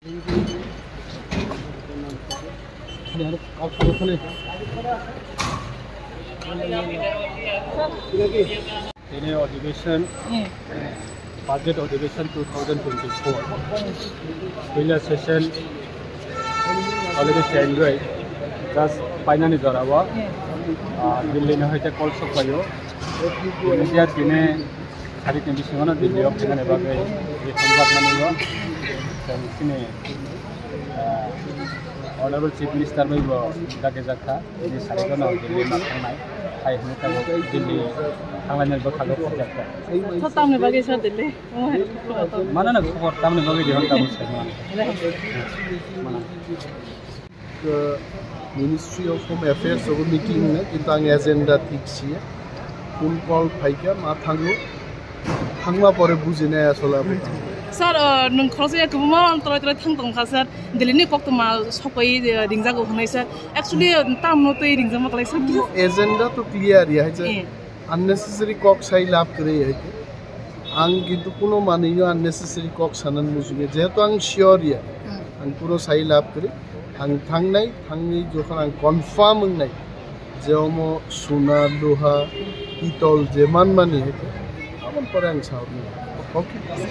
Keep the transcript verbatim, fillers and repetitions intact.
Tini adhibeshon, budget adhibeshon two thousand twenty-four. Puila session already end goi, just painani jora o, ah, Delhi ni hoite call sok paio. India tini sari tin bisingo no Delhi o phainani bagwi je hamjakmani o, tei chini, ah, Honorable Chief Minister bai bo dagi jakha. Ni sari gano Delhi ma thangnai, hai hwnwi tabuk Delhi thanglainai bwkhago khajak. Tho tamni bagwi sa Delhi? Mana na khobor tamni bagwi de hon tabuk sai mana. Mana. Uh, Ministry of Home Affairs ogo meeting na, kintu ang agenda thik siya. Kun call phaikha ma thango. Thangma pore bujinai asole abo. Sir, uh, nwng khoroksa ya kwbangma ang tolai tolai thang tongkha, sir. Delhi ni koktwma sokoi, eh, ringjago hwnwi sir. Actually, eh, tamno twi ringjakma kwlai sir. Agenda to clear ya, hai je. Eh. Unnecessary kok sai lab kwrwi hai je. Ang kintu kuno manwi no unnecessary kok sanan muchungo. Jehetu ang sure ya. Hmm. Ang kuno sai lab kwrwi. Ang thangnai, thangwi jokhon ang confirm wngnai. Je omo suna, luha, pitol je manmani hai je. Aboni pore ang sa hwnwi. Okay.